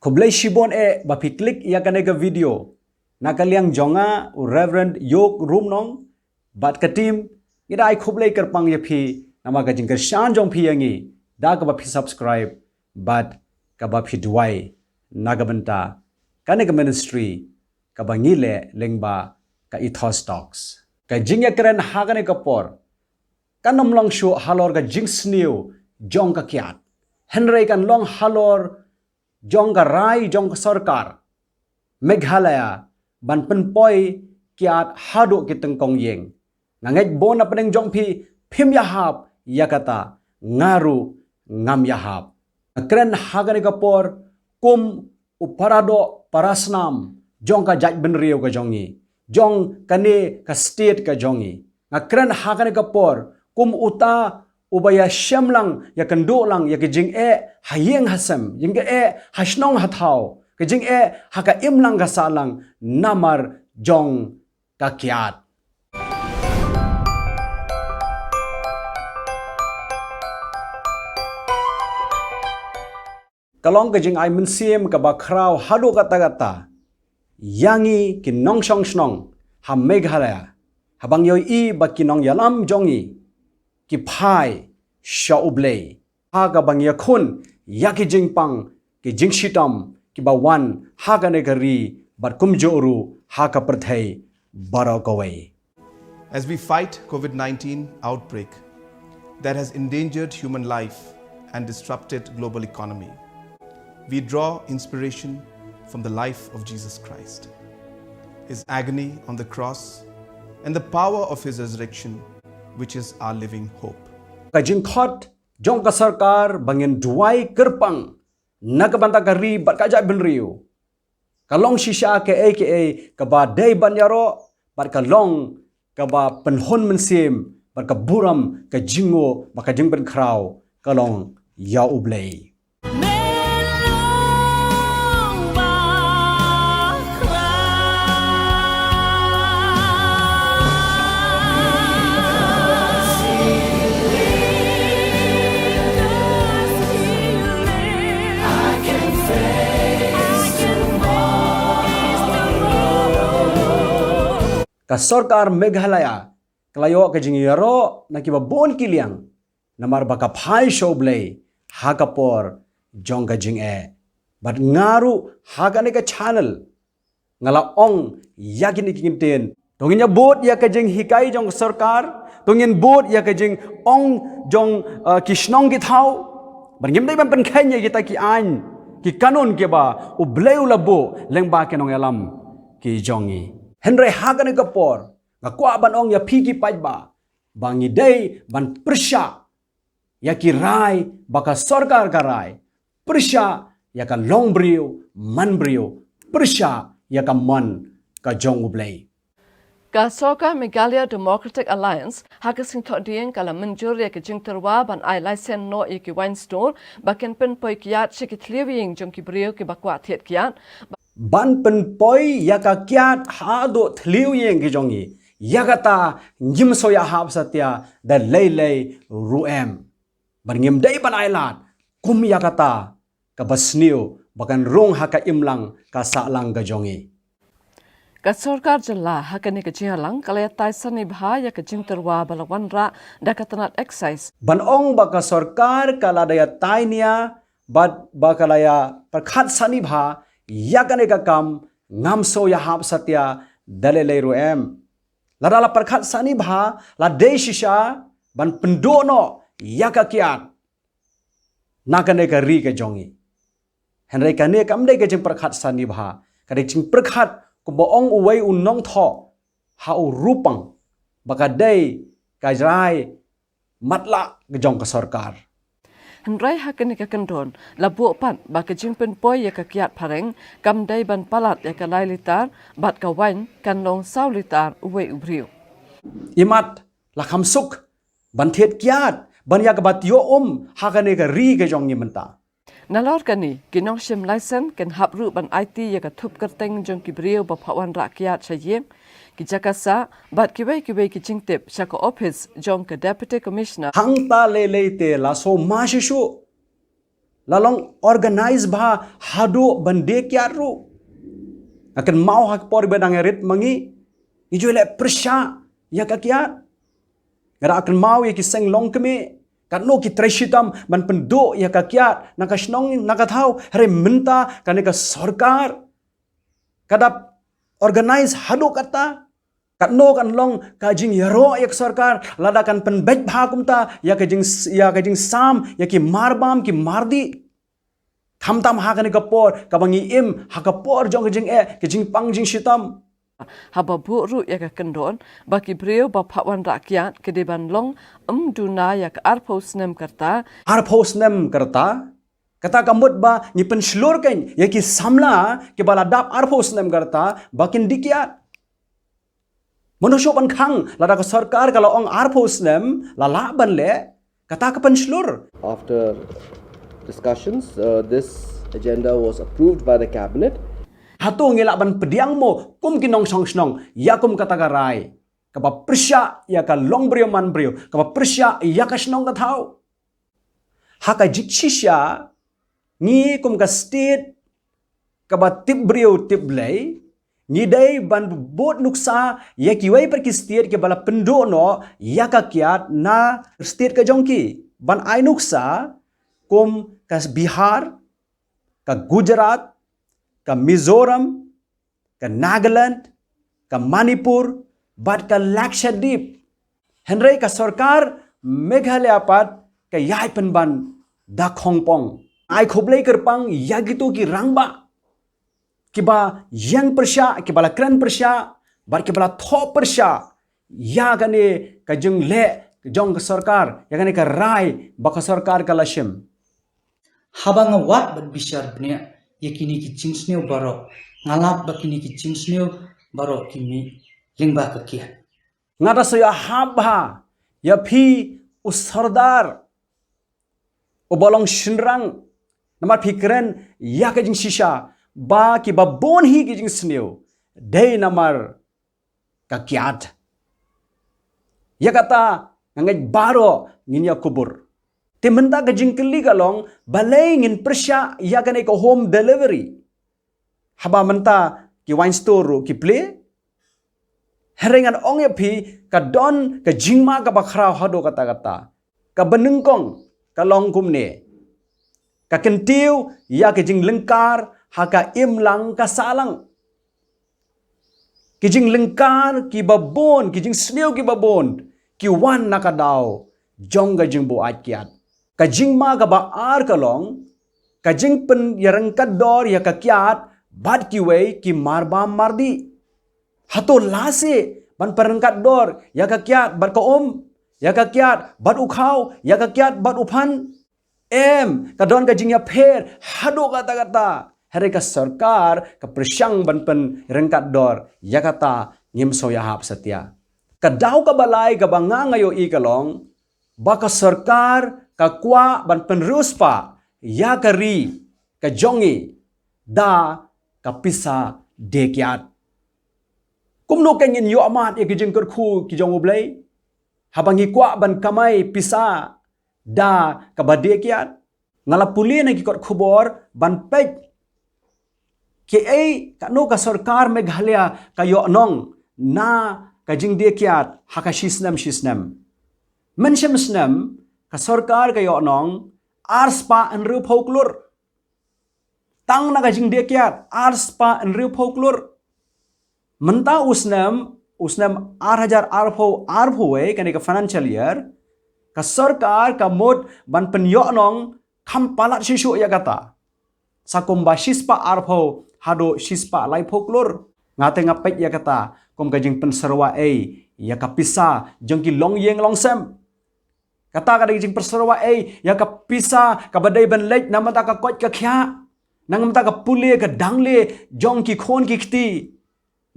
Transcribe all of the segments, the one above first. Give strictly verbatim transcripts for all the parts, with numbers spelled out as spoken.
Khublei shibun eh ba phi click ïa kane ka video. Na ka liang jong nga u Reverend Yok Rumnong bad ka team, ngi da ai khublei kyrpang ïa phi namar ka jingkyrshan jong phi ïa ngi da kaba phi subscribe bad kaba phi duwai na ka bynta kane ka ministry kaba ngi leh lyngba ka Ethos Talks. Ka jingïakren ha kane ka por kan ym long shuh halor ka jingsniew jong ka kiad, hynrei kan long halor jong ka rai jong ka sorkar Meghalaya ban pynpoi kiad haduh ki tyngkong ïing. Nga ngeit bun na pdeng jong phi phim ïahap ïa kata, nga ruh ngam ïahap. Nga kren ha kane ka por kum u paradoh parasnam jong ka jaitbynriew ka jong ngi, jong kane ka state ka jong ngi. Nga kren ha kane ka por kum uta uba ïashem lang, ïakynduh lang ïa ka jingeh ha ïing ha sem, jingeh ha shnong ha thaw, ka jingeh ha ka imlang ka sahlang namar jong ka kiad. Ka long ka jingai mynsiem kaba khraw haduh katta katta ïa ngi ki nongshong shnong ha Meghalaya, haba ngi ïohi ba ki nongïalam jong ngi ki phai sha U Blei ha kaba ngi ïakhun ïa ki jingpang, ki jingshitom kiba wan ha kane ka ri bad kumjuh ruh ha ka pyrthei baroh kawei. As we fight COVID nineteen outbreak that has endangered human life and disrupted global economy, we draw inspiration from the life of Jesus Christ, his agony on the cross, and the power of his resurrection, which is our living hope. Ka jingkhot jong ka sorkar ba ngin duwai kyrpang na ka bynta ka ri bad ka jaitbynriew ka long shisha kaei kaei kaba dei ban ïaroh bad ka long kaba pynhun mynsiem bad ka burom, ka jingnguh bad ka jingpynkhraw ka long ïa U Blei. Ka sorkar Meghalaya ka la ïoh ka jingïaroh na kiba bun ki liang namar ba ka phai sha U Blei ha ka por jong ka jingeh. Bad nga ruh ha kane ka channel nga la ong ïa kine ki kyntien. To ngin ïa bud ïa ka jinghikai jong ka sorkar, to ngin bud ïa ka jingong jong, uh, ki shnong ki thaw. Bad ngim dei ban pynkheiñ ïa kita ki aiñ ki kanun kiba U Blei u la buh lyngba ki nongïalam ki jong ngi. Hynrei ha kane ka por nga kwah ban ong ïa phi ki paidbah ba ngi dei ban pyrshah ïa ki rai ba ka sorkar ka rai, pyrshah ïa ka long briew man briew, pyrshah ïa ka mon ka jong U Blei. Ka sorkar Meghalaya Democratic Alliance ha ka sngi Thohdieng ka la mynjur ïa ka jingtyrwa ban ai laisen noh ïa ki wine store ba kin pynpoi kiad sha ki thliew ïing jong ki briew kiba kwah thied kiad. Ban pynpoi ïa ka kiad haduh thliew ïing ki jong ngi, ïa kata ngim shu ïahap satia da lei lei ruh em. Bad ngim dei ban ailad kum ïa kata kaba sniew ba kan rung ha ka imlang ka sahlang ka jong ngi. Ka sorkar jylla ha kane ka jingïalang ka la ïatai sani bha ïa ka jingtyrwa ba la wanrah da ka tnat excise. Ban ong ba ka sorkar ka la da ïatai nia bad ba ka la ïa pyrkhat sani bha ïa kane ka kam, ngam shu ïahap satia da lei lei ruh em. Lada la pyrkhat sani bha, la dei shisha ban pynduh noh ïa ka kiad na kane ka ri ka jong ngi. Hynrei kane kam dei ka jingpyrkhat sani bha, ka dei jingpyrkhat kumba ong uwei u nongthoh ha u Ropang ba ka dei ka rai matlah ka jong ka sorkar. Hynrei ha kane ka kyndon la buh pat ba ka jingpynpoi ïa ka kiad phareng kam dei ban palat ïa ka lai litar bad ka wine kan long saw litar uwei u briew. Imat la kham suk ban thied kiad ban ïa kaba tioh um ha kane ka ri ka jong ngi mynta. Nalor kane, ki nongshim laisen kin hap ruh ban aiti ïa ka thup kyrteng jong ki briew ba phah wanrah kiad sha ïing, ki jaka sah bad kiwei kiwei ki jingtip sha ka ophis jong ka Deputy Commissioner. Hangta lei lei te la shu ma shuh shuh La long organize bha haduh ban die kiad ruh. Nga kynmaw ha ka por ba dang rit ma ngi, ngi ju leh pyrshah ïa ka kiad. Nga da kynmaw ïa ki seng longkmie, katno ki trei shitom ban pynduh ïa ka kiad na ka shnong na ka thaw. Hynrei mynta kane ka sorkar ka dap organize haduh katta. Katno kan long ka jingïaroh ïa ka sorkar lada kan pynbeit bha kumta ïa ka jing, ïa ka jingsam ïa ki marbam ki mardih. Khamtam ha kane ka por kaba ngi im ha ka por jong ka jingeh, ka jingpang jingshitom. Haba buh ruh ïa ka kyndon ba ki briew ba phah wanrah kiad ki dei ban long ym duna ïa ka arphew snem ka rta. Arphew snem ka rta, kata ka mut ba ngi pynshlur kein ïa ki samla kiba la dap arphew snem ka rta ba kin die kiad. Mano shuh ban khang lada ka sorkar ka la ong arphew snem la lah ban leh, kata ka pynshlur. After discussions, uh, this agenda was approved by the cabinet. Hato ngi lah ban pdiang mo kum ki nongshong shnong ïa kum kata ka rai kaba pyrshah ïa ka longbriew manbriew, kaba pyrshah ïa ka shnong ka thaw? Ha ka jingshisha, ngi kum ka state kaba tip briew tip Blei, ngi dei ban bud nuksa ïa kiwei pat ki state kiba la pynduh noh ïa ka kiad na state ka jong ki, ban ai nuksa kum ka Bihar, ka Gujarat, ka Mizoram, ka Nagaland, ka Manipur bad ka Lakshadweep. Hynrei ka sorkar Meghalaya pat ka ïaid pynban da khongpong. Ai khublei kyrpang ïa kito ki rangbah kiba ïeng pyrshah, kiba la kren pyrshah bad kiba la thoh pyrshah ïa kane ka jingleh jong ka sorkar, ïa kane ka rai ba ka sorkar ka la shim. Haba nga wad bad bishar bniah ïa kine ki jingsniew baroh, nga lap ba kine ki jingsniew baroh ki mih lyngba ka kiad. Nga da sngewhap bha ïa phi u Sordar uba long shynrang, namar phi kren ïa ka jingshisha ba kiba bun hi ki jingsniew dei namar ka kiad. Ïa kata nga ngeit baroh ngin ïa kubur. Te mynta ka jingkylli ka long, balei ngin pyrshah ïa kane ka home delivery haba mynta ki wine store ruh ki plie? Hynrei ngan ong ïa phi, ka don ka jingma kaba khraw haduh katta katta. Kaba nyngkong ka long kumne: ka kyntiew ïa ka jinglyngkar ha ka imlang ka sahlang. Ki jinglyngkar kiba bun, ki jingsniew kiba bun ki wan na ka daw jong ka jingbuaid kiad. Ka jingma kaba ar ka long ka jingpynïaryngkat dor ïa ka kiad bad kiwei ki marbam mardih. Hato la seh ban pynryngkat dor ïa ka kiad bad ka um, ïa ka kiad bad u khaw, ïa ka kiad bad u phan? Em, ka don ka jingïapher haduh katta katta. Hynrei ka sorkar ka pyrshang ban pynryngkat dor ïa kata, ngim sngewhap satia. Ka daw kaba lai kaba nga nga ïohi ka long ba ka sorkar ka kwah ban pynriewspah ïa ka ri ka jong ngi da ka pisa die kiad. Kumno ka ngin ïoh mad ïa ki jingkyrkhu ki jong U Blei haba ngi kwah ban kamai pisa da kaba die kiad? Nga la pule na ki kot khubor ban peit kiei katno ka sorkar Meghalaya ka ïoh nong na ka jingdie kiad ha ka shisnem shisnem. Mynshem snem ka sorkar ka ïoh nong arspah hynriewphew klur. Tang na ka jingdie kiad arspah hynriewphew klur. Mynta u snem, u snem ar hajar arphew arphew wei, kane ka financial year, ka sorkar ka mut ban pynïoh nong kham palat shisha ïa kata, sa kumba shispah arphew haduh shispah laiphew klur. Nga te nga peit ïa kata kum ka jingpynsyrwa ei ïa ka pisa jong ki longïing longsem. Kata ka dei ka jingpynsyrwa ei ïa ka pisa kaba dei ban leit na ka bynta ka koit ka khiah, na ka bynta ka pule ka dangle jong ki khun ki kti,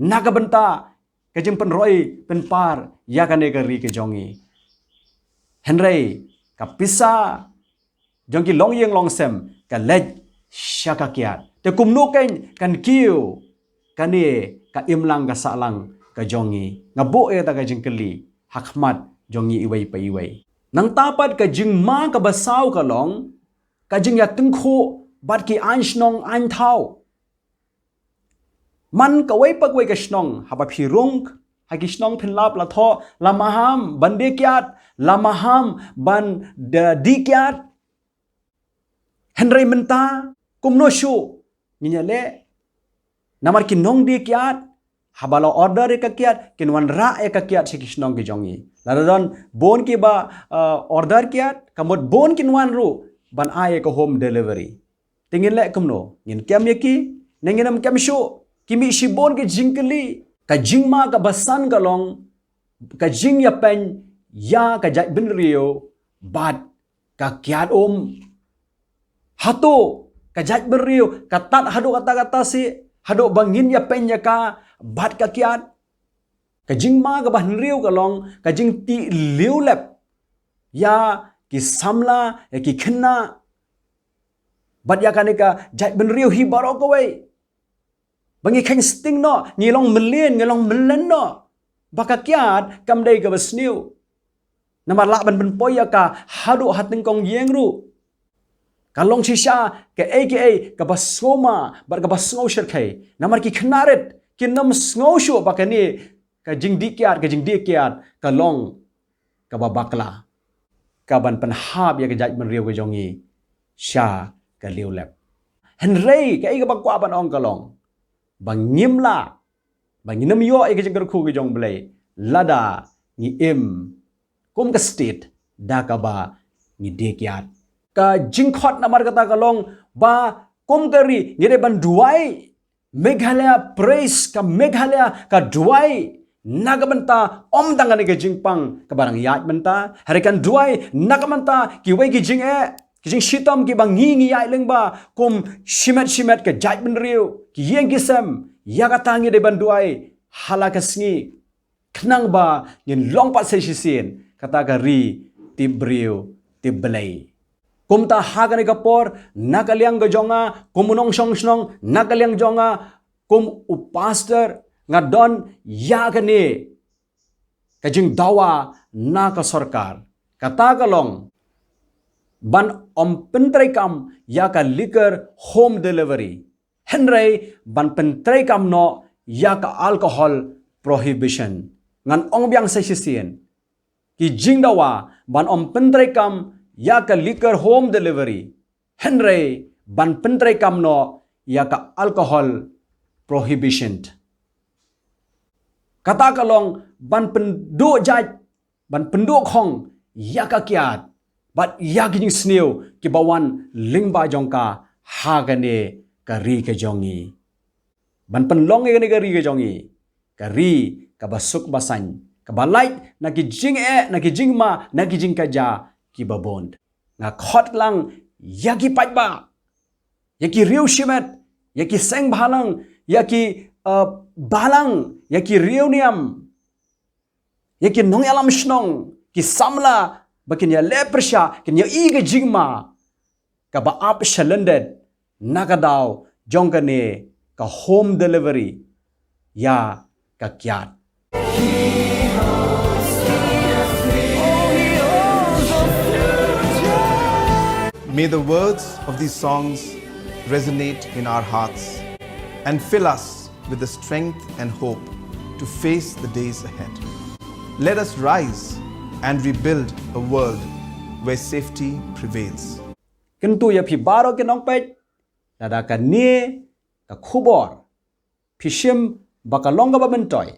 na ka bynta ka jingpynroi pynpar ïa kane ka ri ka jong ngi. Hynrei ka pisa jong ki longïing longsem ka leit sha ka kiad. Te kumno kein kan kiew kane ka imlang ka sahlang ka jong ngi? Nga buh ïa kata ka jingkylli ha khmat jong ngi iwei pa iwei. Nangta pat ka jingma kaba saw ka long ka jingïatyngkhuh bad ki aiñ shnong aiñ thaw. Man kawei pa kawei ka shnong, haba phi rung ha ki shnong phin lap la thoh, la maham ban die kiad, la maham ban die kiad. Hynrei mynta kumno shuh ngin ïaleh? Namar ki nongdie kiad, haba la order ïa ka kiad, kin wanrah ïa ka kiad sha ki shnong ki jong ngi. Lada don bun kiba order kiad, ka mut bun kin wan ruh ban ai ïa ka home delivery. Te ngin leh kumno? Ngin kem ïa ki ne ngin ym kem shuh? Ki mih shibun ki jingkylli. Ka jingma kaba san ka long ka jingïapeiñ ïa ka jaitbynriew bad ka kiad um. Hato ka jaitbynriew ka tad haduh katta katta sih haduh ba ngin ïapeiñ ïa ka bad ka kiad? Ka jingma kaba hynriew ka long ka jingtih liewlep ïa ki samla, ïa ki khynnah bad ïa kane ka jaitbynriew hi baroh kawei. Ba ngi kheiñ sting noh, ngi long mlien, ngi long mlien noh ba ka kiad kam dei kaba sniew. Namar lah ban pynpoi ïa ka haduh ha tyngkong ïing ruh. Ka long shisha kaei kaei kaba sngewma bad kaba sngewshyrkhei. Namar ki khynnah rit kin ym sngew shuh ba kane ka jingdie kiad, ka jingdie kiad ka long kaba bakla, kaban pynhap ïa ka jaitbynriew ka jong ngi sha ka liewlep. Hynrei kaei kaba kwah ban ong ka long ba ngim lah, ba ngin ym ïoh ïa ka jingkyrkhu ka jong U Blei lada ngi im kum ka state da kaba ngi die kiad. Ka jingkhot namar kata ka long ba kum ka ri ngi dei ban duwai. Meghalaya Praise, ka Meghalaya ka duwai na ka bynta ym tang kane ka jingpang kaba dang ïaid mynta, hynrei kan duwai na ka bynta kiwei ki jingeh, ki jingshitom kiba ngi ngi ïaid lyngba kum shimet shimet ka jaitbynriew, ki ïing ki sem. Ïa kata ngi dei ban duwai ha la ka sngi khnang ba ngin long pat sa shisien kata ka ri tip briew tip Blei. Kumta ha kane ka por, na ka liang ka jong nga kum u nongshong shnong, na ka liang jong nga kum u pastor, nga don ïa kane ka jingdawa na ka sorkar. Kata ka long ban ym pyntreikam ïa ka liquor home delivery, hynrei ban pyntreikam noh ïa ka alcohol prohibition. Ngan ong biang sa shisien, ki jingdawa ban ym pyntreikam ïa ka liquor home delivery, hynrei ban pyntreikam noh ïa ka alcohol prohibition. Kata ka long ban pynduh jait, ban pynduh khong ïa ka kiad bad ïa ki jingsniew kiba wan lyngba jong ka ha kane ka ri ka jong ngi. Ban pynlong ïa kane ka ri ka jong ngi ka ri kaba suk ba saiñ, kaba lait na ki jingeh, na ki jingma, na ki jingkajia kiba bun. Nga khot lang ïa ki paidbah, ïa ki riew shimet, ïa ki seng bhalang, ïa ki, uh, balang, ïa ki riew niam, ïa ki nongïalam shnong, ki samla, ba kin ïaleh pyrshah, kin ïohi ka jingma kaba ap sha lyndet na ka daw jong kane ka home delivery ïa ka kiad. May the words of these songs resonate in our hearts and fill us with the strength and hope to face the days ahead. Let us rise and rebuild a world where safety prevails. Kyntu ïa phi baroh ki nongpeit, lada kane ka khubor phi shim ba ka long kaba myntoi,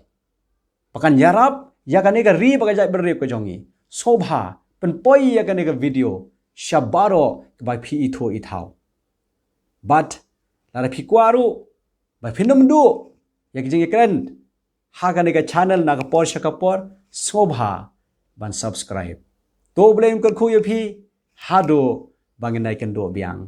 ba kan ïarap ïa kane ka ri bad ka jaitbynriew ka jong ngi, sngewbha pynpoi ïa kane ka video sha baroh kiba phi ithuh ithaw. Bad lada phi kwah ruh ba phin ym duh ïa ki jingïakren ha kane ka channel na ka por sha ka por, sngewbha ban subscribe. To U Blei un kyrkhu ïa phi haduh ba ngin ïakynduh biang.